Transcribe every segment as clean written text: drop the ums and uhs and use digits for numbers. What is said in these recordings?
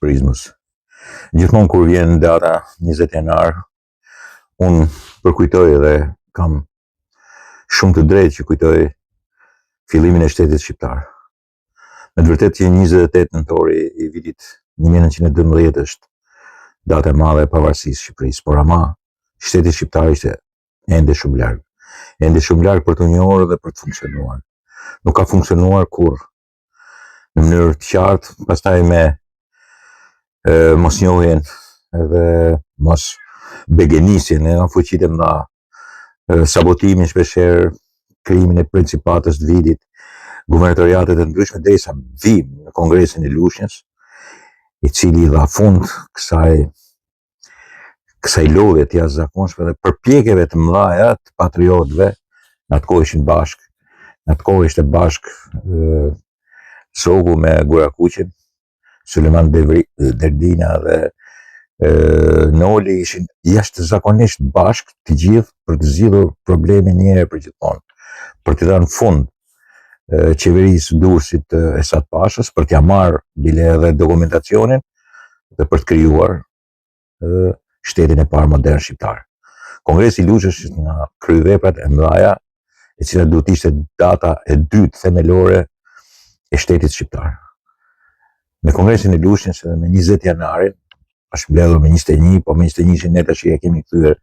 Prizmës. Gjithmonë kur vjen data 20 janar, unë përkujtoj dhe kam shumë të drejtë që kujtoj fillimin e shtetit shqiptar. Me të vërtetë që 28 nëntori i vitit 1912 është data e madhe e pavarësisë së Shqipërisë, por ama shteti shqiptar ishte ende shumë larg. Ende shumë larg për t'u njohur dhe për të funksionuar. Nuk ka funksionuar kurrë në mënyrë të qartë, pastaj me e, mosnjohjen edhe mos begenisjen e nga fuqitë e mëdha, sabotimin shpeshherë, krijimin e principatës të Vidit, guvernatoriatet e ndryshme derisa vijmë në Kongresin e Lushnjës, i cili i dha fund kësaj kësaj lodhje të jashtëzakonshme dhe përpjekjeve të mëdha të patriotëve, në atë kohë ishin bashkë, në atë kohë ishte bashkë Zogu me Gurakuqin, Sulejman Devri, Delvina dhe e, Noli ishin jashtëzakonisht bashkë të gjithë për të zgjidhur problemin një herë për gjithmonë, për t'i dhënë fund qeverisë së Durrësit të Esat Pashës, për t'ia marrë bile edhe dokumentacionin dhe për të krijuar shtetin e parë modern shqiptar. Kongresi i Lushnjës është nga kryeveprat e mëdha, e cila duhet të ishte data e dytë themelore e shtetit shqiptar. Me Kongresin e Lushnjës edhe me 20 janarin, është mbledhur me 21, po me 21 ne tash e kemi kthyer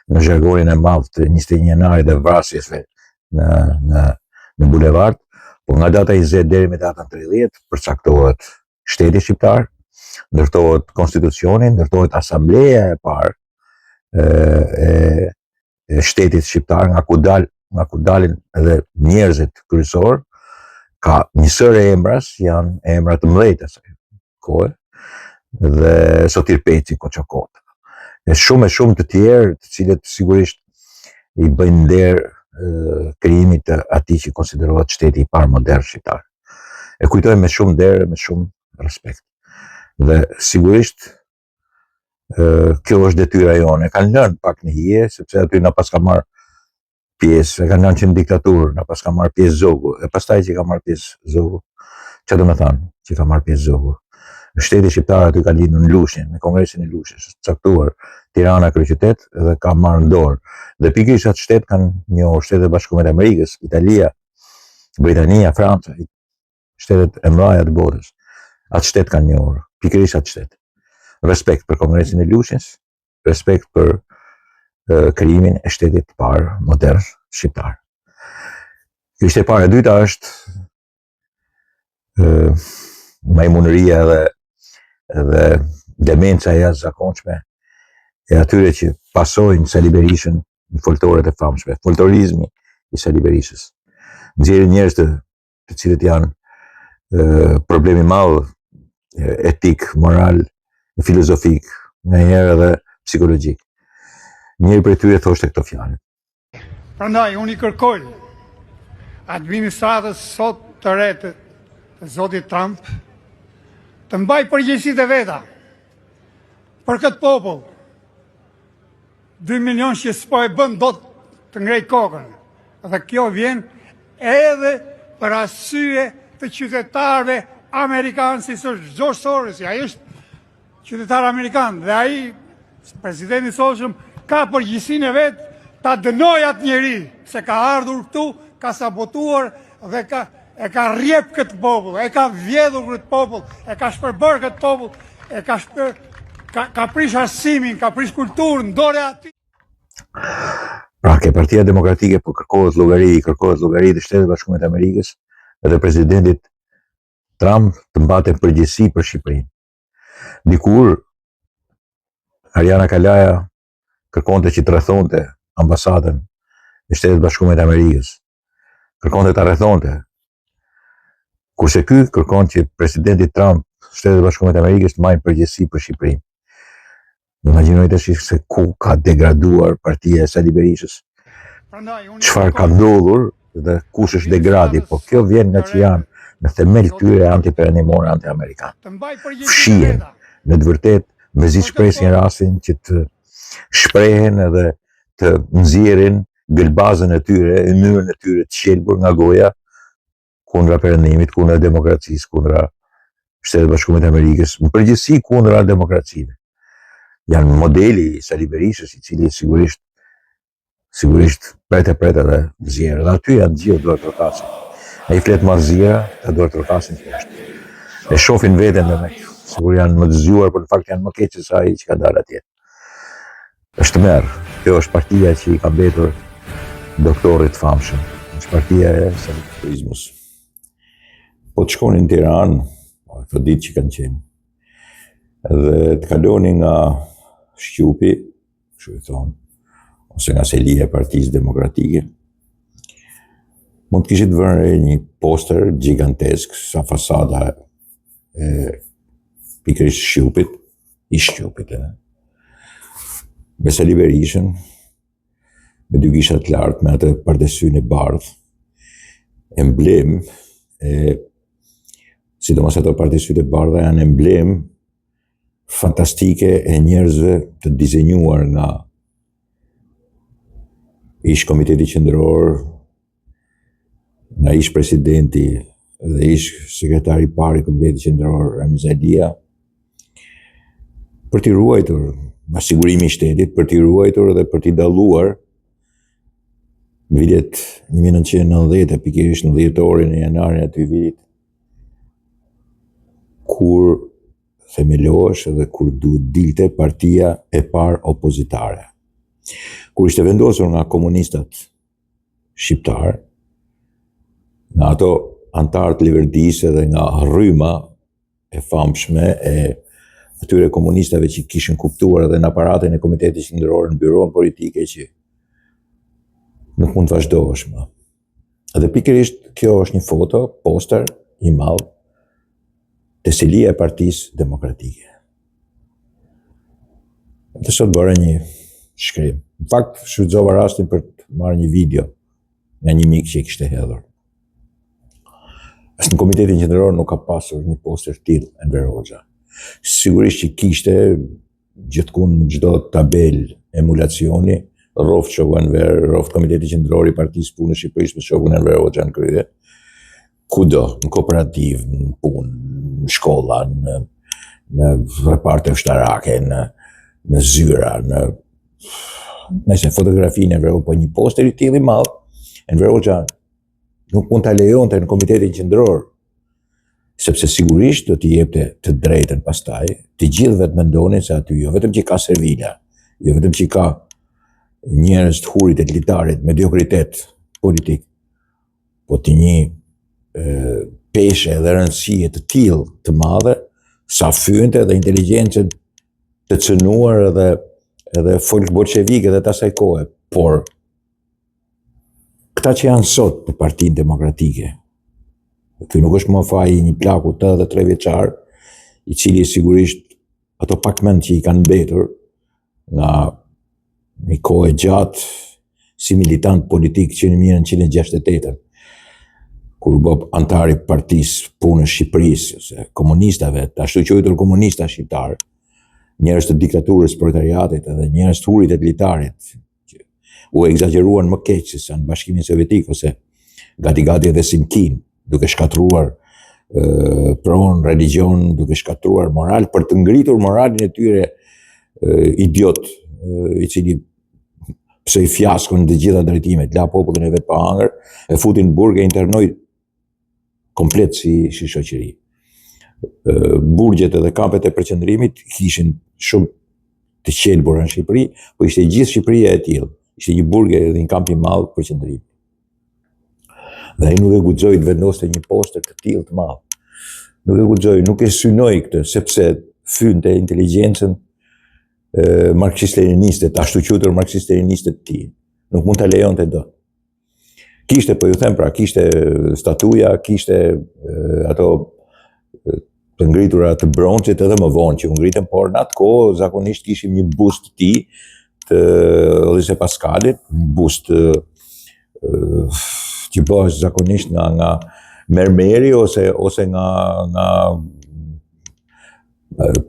në zhargonin e madh të 21 janarit dhe vrasjes në në në bulevard, po nga data 20 deri me datën 30 përcaktohet shteti shqiptar, ndërtohet konstitucioni, ndërtohet asambleja e parë e, e, e shtetit shqiptar nga ku dal nga ku dalin edhe njerëzit kryesor, ka një sërë emrash, janë emra të mëdhenj të asaj kohe dhe Sotir Peci, Koço Kota. E shumë e shumë të tjerë, të cilët sigurisht i bëjnë nder krijimit të atij që konsiderohet shteti i parë modern shqiptar. E kujtojmë me shumë nder me shumë respekt. Dhe sigurisht kjo është detyra jonë. E kanë lënë pak në hije, sepse aty na paska marrë pjesë, e kanë lënë që në diktaturë, na paska marrë pjesë Zogu, e pastaj që ka marrë pjesë Zogu, ça do me thënë, që ka marrë pjesë Zogu. Shteti shqiptar aty ka lindur në Lushnjë, në Kongresin e Lushnjës, është caktuar Tirana kryeqytet dhe ka marrë në dorë. Dhe pikërisht atë shtet kanë njohur Shtetet e Bashkuara të Amerikës, Italia, Britania, Franca, shtetet e mëdha të botës. Atë shtet kanë njohur, pikërisht atë shtet. Respekt për Kongresin e Lushnjës, respekt për krijimin e shtetit të parë modern shqiptar. Kjo ishte e para, e dyta është majmunëria edhe edhe demenca e jashtëzakonshme e atyre që pasojnë Sali Berishën në foltoret e famshme, foltorizmi i Sali Berishës. Nxjerrin njerëz të, të cilët janë e, problem i madh etik, moral, filozofik, nganjëherë edhe psikologjik. Njëri prej tyre thoshte këto fjalë. Prandaj unë i kërkoj administratës sot të re të zotit Trump të mbajë përgjegjësitë e veta për këtë popull. 2 milion që s'po e bën dot të ngrejë kokën. Dhe kjo vjen edhe për arsye të qytetarëve amerikanë siç është George Soros, ai është Qytetar amerikan dhe ai presidenti i sotshëm ka përgjegjësinë e vet ta dënojë atë njeri se ka ardhur këtu, ka sabotuar dhe ka e ka rjep këtë popull, e ka vjedhur këtë popull, e ka shpërbërë këtë popull, e ka shpër ka, ka prish arsimin, ka prish kulturën, dore aty. Pra, ke Partia Demokratike po kërkohet llogari, kërkohet llogari të Shteteve të Bashkuara të Amerikës dhe presidentit Trump të mbante përgjegjësi për Shqipërinë. Dikur Ariana Kalaja kërkonte që të rrethonte ambasadën e Shteteve të Bashkuara të Amerikës. Kërkonte ta rrethonte. Kurse ky kërkon që presidenti Trump, Shtetet e Bashkuara të Amerikës të mbajnë përgjegjësi për Shqipërinë. Imagjinoni tash se ku ka degraduar partia e Sali Berishës. Çfarë ka ndodhur dhe kush është degradi, po kjo vjen nga që janë në themel tyre antiperëndimorë, antiamerikanë. Fshihen në të vërtetë mezi ç'presin rastin që të shprehen edhe të nxjerrin gëlbazën e tyre, ynyrën e tyre të qelbur nga goja kundra perëndimit, kundra demokracisë, kundra Shtetet e Bashkuara të Amerikës, në përgjithësi kundra demokracive. Janë modeli i Sali Berishës, i cili sigurisht sigurisht pret e pret edhe nxjerr. Dhe aty janë gjithë duartrokasin. Ai flet marrëzira, ata duartrokasin poshtë. E shofin veten dhe me, sikur janë më të zgjuar, por në fakt janë më keq se sa ai që ka dalë atje. Është tmerr. Kjo është partia që i ka mbetur doktorit të famshëm. Është partia e turizmës. Po të shkoni në Tiranë, po, këto ditë që kanë qenë, dhe të kaloni nga Shqupi, kështu i thonë, ose nga selia e Partisë Demokratike, mund të kishit vënë re një poster gjigantesk sa fasada e pikërisht Shqupit, i Shqupit, e, me Sali Berishën, me dy gishta të lartë, me atë pardesynë e bardhë, emblemë e sidomos ato pardesytë e bardha janë emblemë fantastike e njerëzve të dizenjuar nga ish komiteti qendror, nga ish presidenti dhe ish sekretari i parë i komitetit qendror Ramiz Alia, për t'i ruajtur nga sigurimi i shtetit, për t'i ruajtur dhe për t'i dalluar në vitet 1990, pikërisht në dhjetorin e janarin e atij vitit, kur themelohesh dhe kur duhet dilte partia e parë opozitare. Kur ishte vendosur nga komunistat shqiptarë, nga ato anëtarë të leverdisë dhe nga rryma e famshme e atyre komunistave që kishin kuptuar edhe në aparatin e Komitetit Qendror në byronë politike që nuk mund të vazhdohesh më. Dhe pikërisht kjo është një foto, poster i madh te selia e Partisë Demokratike. Dhe sot bëra një shkrim. Në fakt, shfrytëzova rastin për të marrë një video nga një mik që e kishte hedhur. As në Komitetin Qendror nuk ka pasur një poster të tillë Enver Hoxha. Sigurisht që kishte gjithkund në çdo tabelë emulacioni, rroftë shoku Enver, rroftë Komiteti Qendror i Partisë Punës Shqipërisë me shokun Enver Hoxha në krye, kudo, në kooperativë, në punë, në shkolla, në në reparte ushtarake, në në zyra, në nëse fotografinë e Enver, po një poster i tillë i madh, Enver Hoxha nuk mund ta lejonte në Komitetin Qendror sepse sigurisht do t'i jepte të drejtën pastaj, të gjithëve të mendonin se aty jo vetëm që ka servila, jo vetëm që ka njerëz të hurit e të litarit, mediokritet politik, po të një e, peshe dhe rëndësie të tillë të madhe, sa fyente dhe inteligjencën të cënuar edhe edhe folk bolshevike dhe të asaj kohe, por Këta që janë sot në Partinë Demokratike, ky nuk është më faji i një plaku 83 vjeçar, i cili sigurisht ato pak mend që i kanë mbetur nga një kohë e gjatë si militant politik që në 1968 kur u bë anëtar i Partisë Punës Shqipërisë ose komunistave, të ashtuquajtur komunista shqiptarë, njerëz të diktaturës proletariatit edhe njerëz të hurit e të litarit, që u ekzagjeruan më keq se sa në Bashkimin Sovjetik ose gati gati edhe si në Kinë, duke shkatërruar pronë, religjion, duke shkatërruar moral për të ngritur moralin e tyre idiot, i cili pësoi fiasko në të gjitha drejtimet, la popullin e vet pa hangër, e futi në burg e internoi komplet si, si shoqëri. Burgjet edhe kampet e përqendrimit kishin shumë të qelbura në Shqipëri, po ishte gjithë Shqipëria e tillë. Ishte një burg edhe një kamp i madh përqendrimi. Dhe ai nuk e guxoi të vendoste një poster të tillë të madh. Nuk e guxoi, nuk e synoi këtë, sepse fyente inteligjencën marksist-leniniste, të ashtuquajtur marksist-leniniste të tij. Nuk mund ta lejonte dot. Kishte, po ju them pra, kishte statuja, kishte ato të ngritura të bronzit edhe më vonë që u ngritën, por në atë kohë zakonisht kishim një bust të tij të Odhise Paskalit, një bust që bëhesh zakonisht nga nga mermeri ose ose nga nga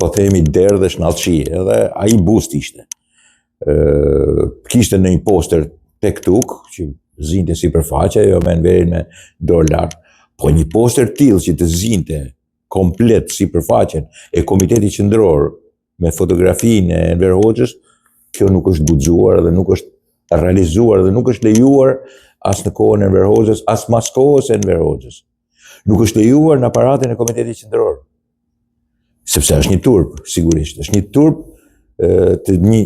po themi derdhesh në allçi, edhe ai bust ishte. kishte në një poster tek tuk, që zinte sipërfaqe, jo me Enverin me dorë lart, po një poster të tillë që të zinte komplet sipërfaqen e Komitetit Qendror me fotografinë e Enver Hoxhës, kjo nuk është guxuar dhe nuk është realizuar dhe nuk është lejuar as në kohën e Enver Hoxhës, as mas kohës së Enver Hoxhës. Nuk është lejuar në aparatin e Komitetit Qendror. Sepse është një turp, sigurisht, është një turp të një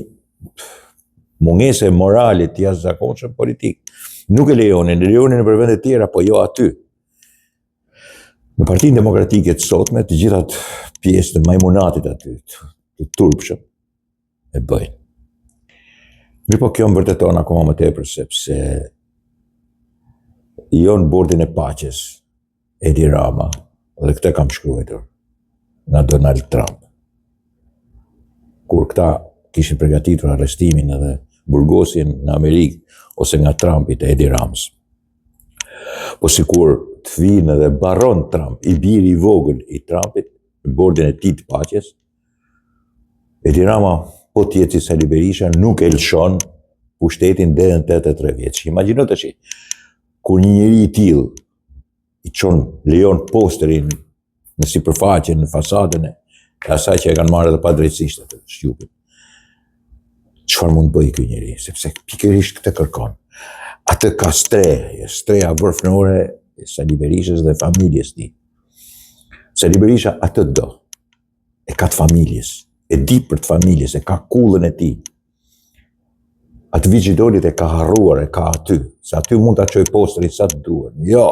mungese morali të jashtëzakonshëm politik. Nuk e lejonin, e lejonin nëpër vende të tjera, po jo aty. Në Partinë Demokratike të sotme, të gjitha ato pjesë të majmunatit aty, të turpshëm, e bëjnë. Mirëpo kjo më vërteton akoma më tepër, sepse jo në bordin e paqes, Edi Rama, dhe këtë kam shkruajtur, nga Donald Trump. Kur këta kishin pregatitur arrestimin edhe burgosjen në Amerikë, ose nga Trumpi të Edi Ramës. Po sikur të vijnë edhe Baron Trump, i biri i vogël i Trumpit, në bordin e tij të paqes, Edi Rama, po të jetë si Sali Berisha, nuk e lëshon pushtetin deri në 83 vjeç. Imagjino tash, kur një njeri i tillë i çon lejon posterin në sipërfaqe, në fasadën e asaj që e kanë marrë edhe padrejtësisht atë shqupin. Çfarë mund të bëjë ky njeri? Sepse pikërisht këtë kërkon. Atë ka strehë, streha vorfnore e Sali Berishës dhe familjes tij. Sali Berisha atë do. E ka të familjes, e di për të familjes, e ka kullën e tij. Atë Viçi Dolit e ka harruar, e ka aty, se aty mund ta çojë posterin sa të duan. Jo,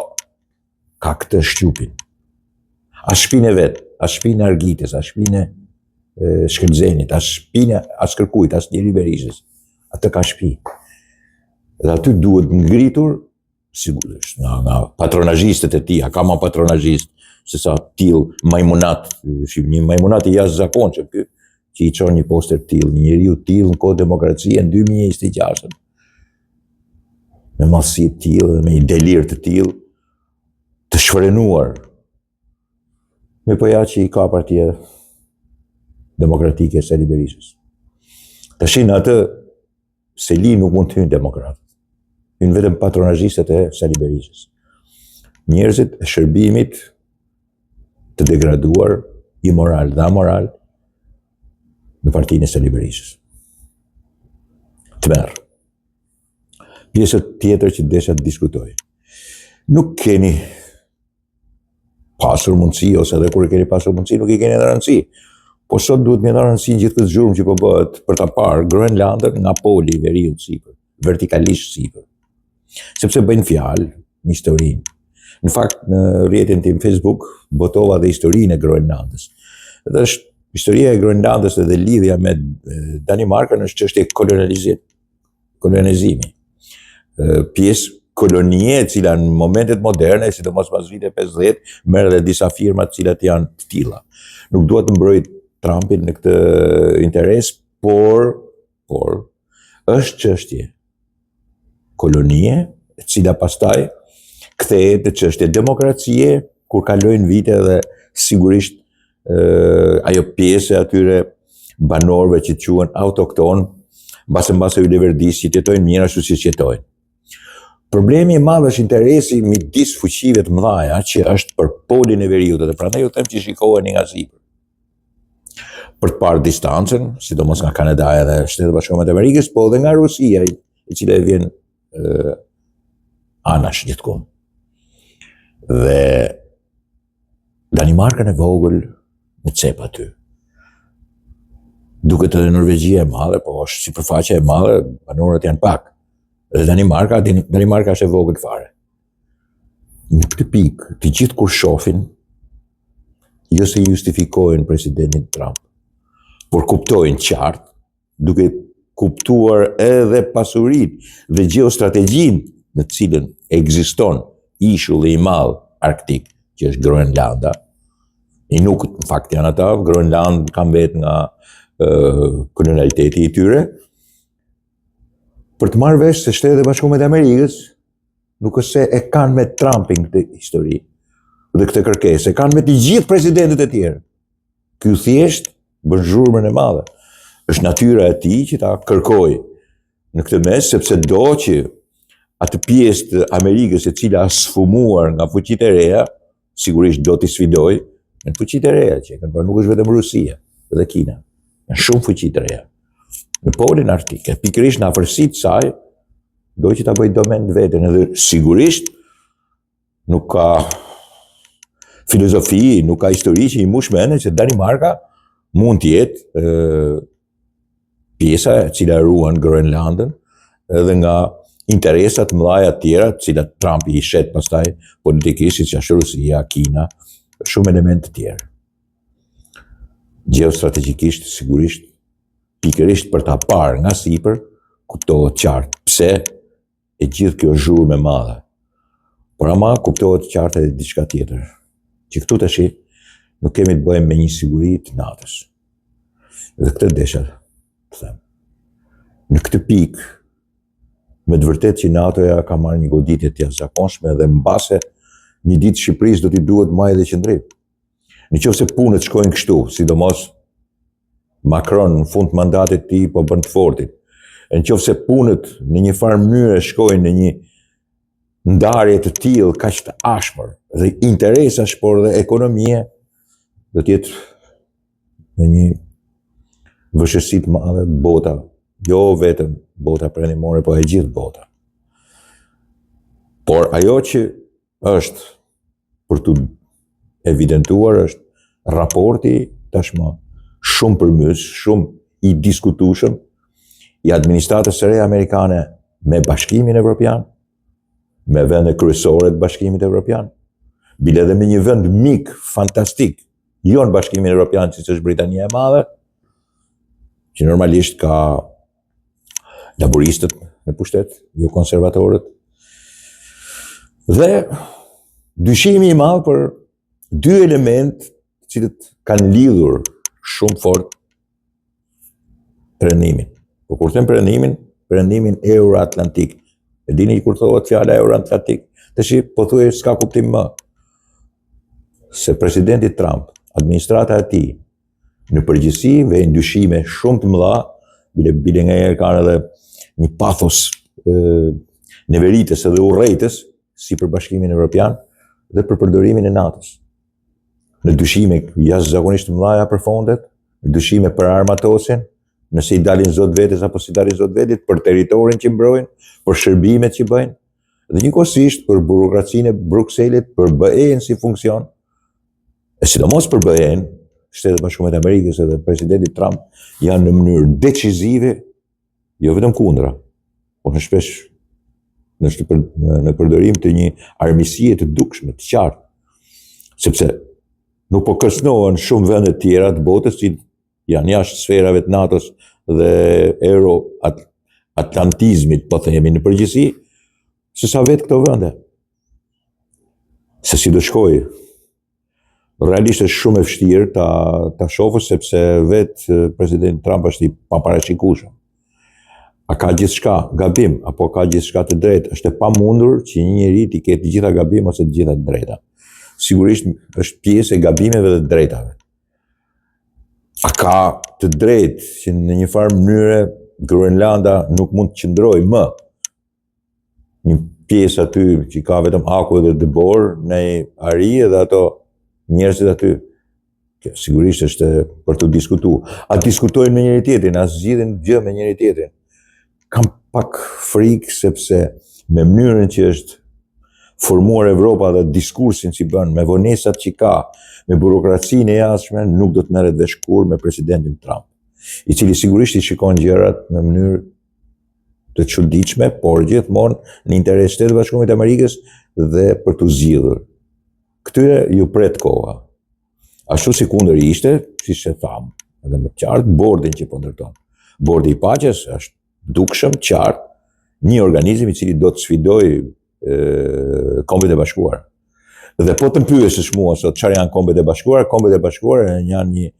ka këtë shqupin. As shpinë e vet, as shpinë e Argitës, as shpinë e Shkëlzenit, as shpinë as kërkujt, as njeri Berishës. Atë ka shpi. Dhe aty duhet ngritur sigurisht, nga, nga patronazhistët e tij, a ka ma patronazhist, se sa tillë majmunat, shi, një majmunat i jashtëzakonshëm ky, që i çon një poster tillë, një njeriu tillë në kohë demokracie në 2026 me madhësi të tillë dhe me një delir të tillë, të shfrenuar. Mirëpo ja që i ka partia demokratike e Sali Berishës. Tashi në atë seli nuk mund të hyjnë demokratët. Hyjnë vetëm patronazhistët e Sali Berishës. Njerëzit e shërbimit të degraduar, imoral dhe amoral në partinë e Sali Berishës. Tmerr. Pjesë tjetër që desha të diskutoj. Nuk keni pasur mundësi, ose edhe kur e keni pasur mundësi, nuk i keni dhënë rëndësi. Po sot duhet me dhënë rëndësi gjithë këtë zhurmë që po bëhet për ta parë Groenlandën nga poli i veriut sipër, vertikalisht sipër. Sepse bëjnë fjalë në historinë. Në fakt, në rrjetin tim Facebook, botova dhe historinë e Groenlandës. Dhe është historia e Groenlandës dhe lidhja me Danimarkën është çështje kolonializimi. Kolonizimi. Pjesë kolonie e cila në momentet moderne, sidomos pas viteve 50, merr edhe disa firma të cilat janë të tilla. Nuk dua të mbroj Trumpin në këtë interes, por por është çështje kolonie, e cila pastaj kthehet në çështje demokracie kur kalojnë vite dhe sigurisht ajo pjesë e atyre banorëve që quhen autokton, mbase mbase u leverdis që të jetojnë mirë ashtu siç jetojnë. Problemi i madh është interesi midis fuqive të mëdha që është për polin e veriut dhe prandaj ju them që shikoheni nga sipër. Për të parë distancën, sidomos nga Kanadaja dhe Shtetet e Bashkuara të Amerikës, po edhe nga Rusia, e cila e vjen e, anash gjithkund. Dhe Danimarkën e vogël në cep aty. Duket edhe Norvegjia e madhe, po është sipërfaqe e madhe, banorët janë pak. Dhe Danimarka, Danimarka është e vogël fare. Në këtë pikë, të gjithë kur shofin, jo se justifikojnë presidentin Trump, por kuptojnë qartë duke kuptuar edhe pasuritë dhe gjeostrategjinë në të cilën ekziston ishulli i madh arktik, që është Groenlanda. Inukët, në fakt janë ata, Groenland ka mbet nga kolonialiteti i tyre. Për të marrë vesh se Shtetet e Bashkuara të Amerikës nuk është se e kanë me Trumpin këtë histori dhe këtë kërkesë, e kanë me të gjithë presidentët e tjerë. Ky thjesht bën zhurmën e madhe. Është natyra e tij që ta kërkojë në këtë mes, sepse do që atë pjesë të Amerikës e cila është sfumuar nga fuqitë e reja, sigurisht do t'i sfidojë. Janë fuqitë e reja që e kanë bërë, nuk është vetëm Rusia dhe Kina. Janë shumë fuqi të reja. Në polin arktik, e pikërisht në afërsi të saj, do që ta bëjë domen të veten edhe sigurisht nuk ka filozofi, nuk ka histori që i mbush mendjen që Danimarka mund të jetë pjesa e cila ruan Groenlandën edhe nga interesa të mëdha të tjera, të cilat Trump i shet pastaj politikisht, siç është Rusia, Kina, shumë elementë të tjerë. Gjeostrategjikisht, sigurisht, pikërisht për ta parë nga sipër, kuptohet qartë pse e gjithë kjo zhurmë e madhe. Por ama kuptohet qartë edhe diçka tjetër, që këtu tashi nuk kemi të bëjmë me një siguri të NATO-s. Dhe këtë desha të them. Në këtë pikë, me të vërtetë që NATO-ja ka marrë një goditje të jashtëzakonshme dhe mbase një ditë Shqipërisë do t'i duhet majë dhe qëndrim. Në qoftë se punët shkojnë kështu, sidomos Macron në fund të mandatit të tij po bën të fortin. Në qoftë se punët në një farë mënyre shkojnë në një ndarje të tillë kaq të ashpër dhe interesash por dhe ekonomie, do të jetë në një vështirësi të madhe bota, jo vetëm bota perëndimore, po e gjithë bota. Por ajo që është për t'u evidentuar është raporti tashmë shumë përmbytës, shumë i diskutueshëm i administratës së re amerikane me Bashkimin Evropian, me vende kryesore të Bashkimit Evropian, bile edhe me një vend mik fantastik, jo në Bashkimin Evropian, siç është Britania e Madhe, që normalisht ka laburistët në pushtet, jo konservatorët. Dhe dyshimi i madh për dy elementë të cilët kanë lidhur shumë fort perëndimin. Po kur them perëndimin, perëndimin euroatlantik. E dini kur thuhet fjala euroatlantik, tashi pothuaj s'ka kuptim më. Se presidenti Trump, administrata e tij, në përgjithësi vejnë dyshime shumë të mëdha, bile bile nganjëherë kanë edhe një pathos e, neveritës edhe urrejtës si për Bashkimin Evropian dhe për përdorimin e NATO-s. Në dyshime jashtëzakonisht të mëdha për fondet, në dyshime për armatosjen, nëse i dalin zot vetes apo s'i dalin zot vetes, për territorin që mbrojnë, për shërbimet që bëjnë, dhe njëkohësisht për burokracinë e Brukselit, për BE-në si funksion, E sidomos për BE-në, Shtetet e Bashkuara të Amerikës edhe presidenti Trump janë në mënyrë decizive, jo vetëm kundra, por në shpesh në në, në përdorim të një armiqësie të dukshme, të qartë. Sepse nuk po kërcënohen shumë vende të tjera të botës që janë jashtë sferave të NATO-s dhe euro atlantizmit, po themi në përgjithësi, se sa vetë këto vende. Se si do shkojë. Realisht është shumë e vështirë ta ta shohësh sepse vetë presidenti Trump është i paparashikueshëm. A ka gjithçka gabim apo ka gjithçka të drejtë? Është e pamundur që një njeri t'i ketë të gjitha gabim ose të gjitha të drejta. Sigurisht është pjesë e gabimeve dhe të drejtave. A ka të drejtë që në një farë mënyre Groenlanda nuk mund të qëndrojë më një pjesë aty që ka vetëm akull dhe dëborë, në ari edhe ato njerëzit aty. Kjo sigurisht është për t'u diskutu. A diskutojnë me njëri tjetrin, a zgjidhin gjë me njëri tjetrin. Kam pak frikë sepse me mënyrën që është formuar Evropa dhe diskursin që bën, me vonesat që ka, me burokracinë e jashtme, nuk do të merret vesh kurrë me presidentin Trump, i cili sigurisht i shikon gjërat në mënyrë të çuditshme, por gjithmonë në interes të Shteteve të Bashkuara të Amerikës dhe për t'u zgjidhur. Këtyre ju pret koha. Ashtu sikundër ishte, siç e thamë, edhe më qartë, bordin që po ndërton. Bordi i paqes është dukshëm qartë, një organizim i cili do të sfidojë Kombet e Bashkuara. Dhe po të më pyesësh mua sot çfarë janë Kombet e Bashkuara, Kombet e Bashkuara janë një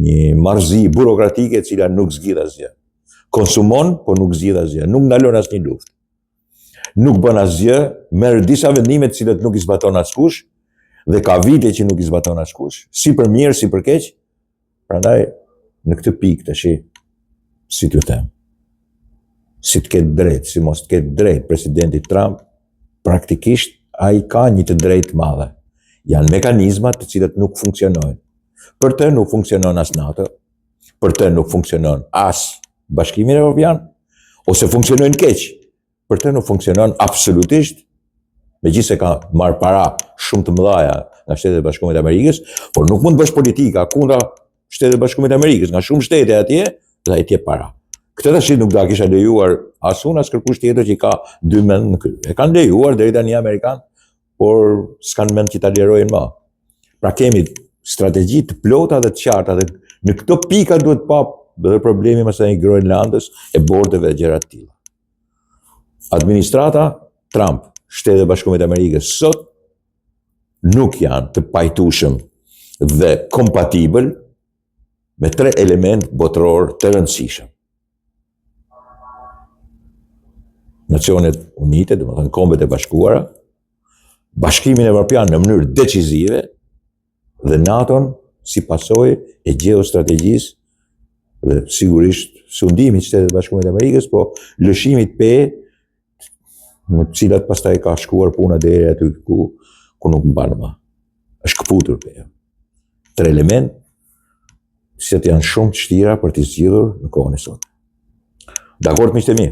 një marrëzi burokratike e cila nuk zgjidh asgjë. Konsumon, po nuk zgjidh asgjë, nuk ndalon asnjë luftë. Nuk bën asgjë, merr disa vendime të cilat nuk i zbaton askush dhe ka vite që nuk i zbaton askush, si për mirë, si për keq. Prandaj në këtë pikë tash si t'ju them, si të ketë drejt, si mos të ketë drejt presidenti Trump, praktikisht ai ka një të drejtë të madhe. Janë mekanizma të cilët nuk funksionojnë. Për të nuk funksionon as NATO, për të nuk funksionon as Bashkimi Evropian, ose funksionojnë keq. Për të nuk funksionon absolutisht, megjithëse ka marrë para shumë të mëdha nga Shtetet e Bashkuara të Amerikës, por nuk mund të bësh politika kundra Shtetet e Bashkuara të Amerikës, nga shumë shtete atje, dhe ai të jep para. Këtë tash nuk do ta kisha lejuar as unë as kërkush tjetër që ka dy mend në krye. E kanë lejuar deri tani amerikanët, por s'kanë mend që ta lirojnë më. Pra kemi strategji të plota dhe të qarta dhe në këto pika duhet pa dhe problemi masandej i Groenlandës e bordeve e gjëra të tilla. Administrata Trump, Shtetet e Bashkuara të Amerikës sot nuk janë të pajtueshëm dhe kompatibël me tre elementë botërorë të rëndësishëm. Nacionet Unite, domethënë Kombet e Bashkuara, Bashkimin Evropian në mënyrë decizive dhe NATO-n si pasojë e gjeostrategjisë dhe sigurisht sundimit të Shteteve të Bashkuara të Amerikës, po lëshimit pe në të cilat pastaj ka shkuar puna deri aty ku ku nuk mban më. Është këputur pe. Tre elementë që janë shumë të vështira për t'i zgjidhur në kohën e sotme. Dakord miqtë e mi.